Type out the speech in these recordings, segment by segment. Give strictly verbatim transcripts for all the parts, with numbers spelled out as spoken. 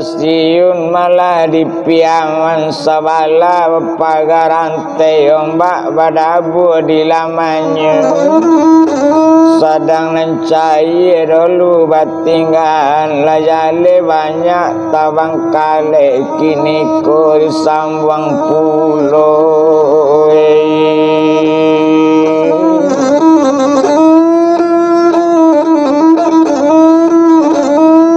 Siun malah di piaman sabalah, bapagarang teh ombak badabuah di lamannyo. Sadang nan cayie dolu batinggaan, lah jaleh banyak tabangkalek, kiniko disambuang pulo.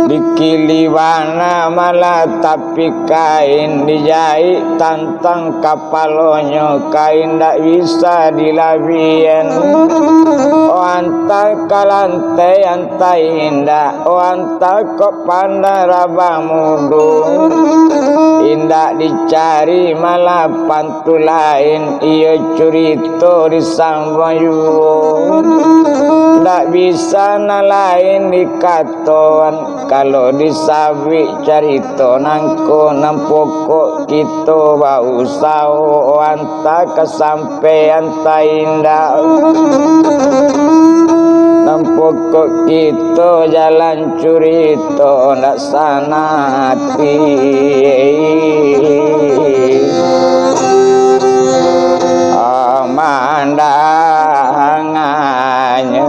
Dikili bana malah tapi kain dijaik tantang kapalonyo, kain dak bisa dilabian. Oh, antah ka lantai, antah indak, oh, antah kok pandai rabah mudo. Indak dicari malah pantu lain, iyo curito disambuang juo. Ndak bisa nan lain dikatoan, kalau disabuik carito nangko nan pokok kito bausaho, antah ka sampai antah indak. Nan pokok kito jalan curito ndak sanang ati. Mandangannyo.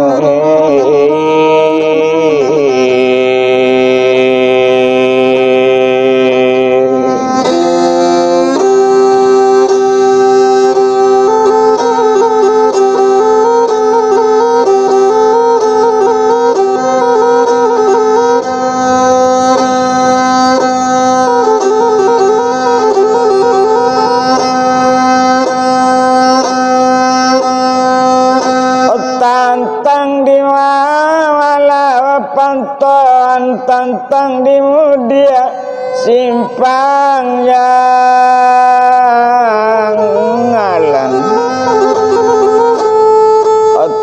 Tantang di malah panton, tantang di mudiak simpang jangalan.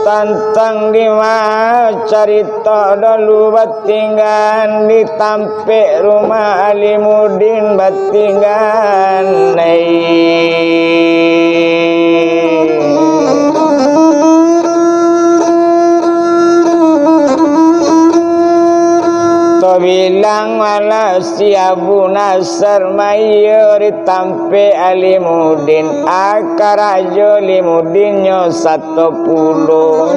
Tantang di ma carito dolu batinggaan, di tampek rumah Alimudin batinggaan. Tabilang malah si Abu Nasar maiyo di tampek Alimudin, a karajo Alimudin nyo sato pulo.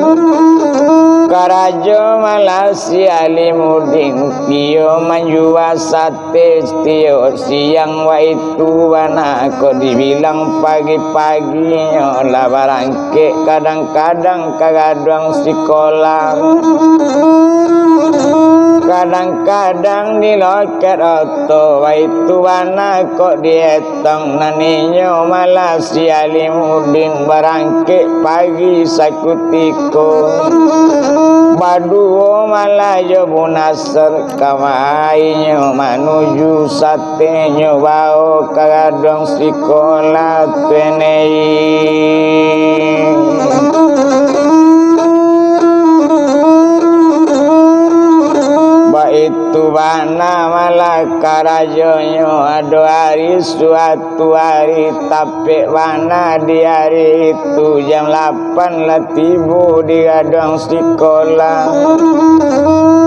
Karajo malah si Alimudin, iyo manjua sate satiok siang, waitu bana kok dibilang pagi-paginyo lah barang kek, kadang-kadang ka gaduang sikola, kadang-kadang di loket oto, baitu bana kok dietong. Nan inyo malah si Alimudin barangkek pagi sakutiko, baduo malah jo Bunas. Sarkama inyo manuju satenyo bao ka gaduang sikola tu enei. Baitu bana malah karajonyo, ado ari suatu ari tapek bana di ari itu jam lapan pan lah tibo di gaduang sikola.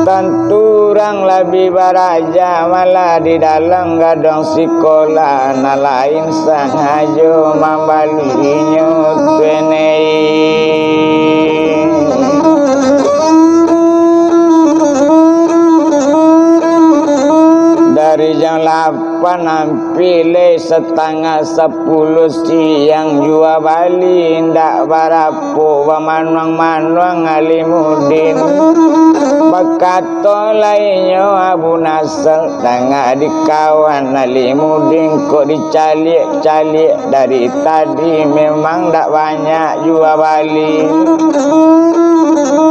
Tantu urang labiah baraja malah di dalam gaduang sikola, nan lain sangajo mambalinyo tu enei. Dari jam lapan ampia lai satangah sapuluah siang, jua bali indak barapo, bamanuang-manuang Alimudin. Bakato lai nyo Abu Nasar, danga di kawan Alimudin kok dicaliak-caliak dari tadi, memang dak banyak jua bali.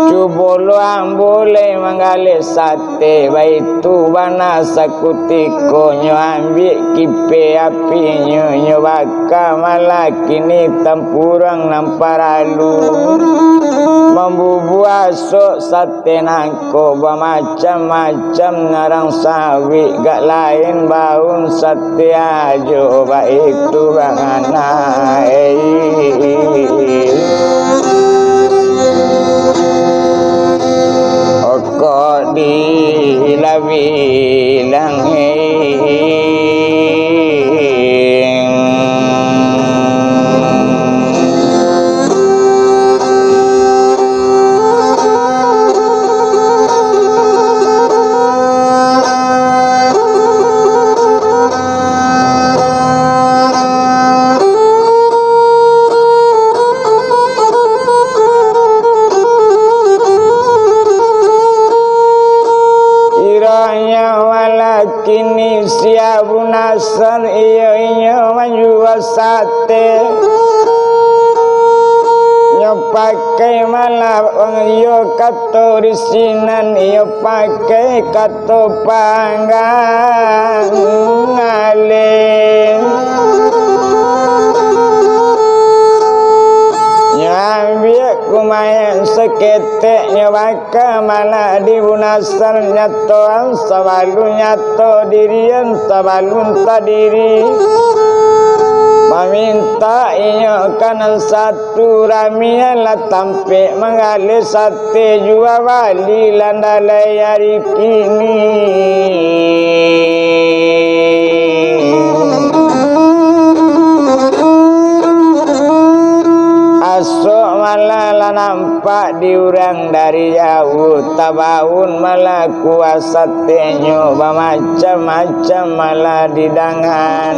Cubo lo ambo lai manggaleh sat- teh baitu bana sakutiko, nyo ambiak kipeh apinyo, nyo baka malah kini tampuruang nan paralu. Mambubua sok sate nangko bamacam-macam, narang sawik gak lain baun sate ajo baitu bana. Oke. Kok dilabilang. Kiranya malah kini si Abu Nasar, iyo inyo manjua sate. Nyo pakai malah iyo kato di sinan, iyo pakai kato panggang aleh. Nyo ambiak kumayan saketek, nyo baka malah di Bunasar, nyatoan sabalun nyato, dirian sabalun tadiri. Mamintak inyo ka nan satu, ramianlah tampek manggaleh sate jua bali, landalai ari kini. Asok malah lah nampak di urang dari jauah, tabaun malah kuah satenyo, bamacam-macam malah didangan.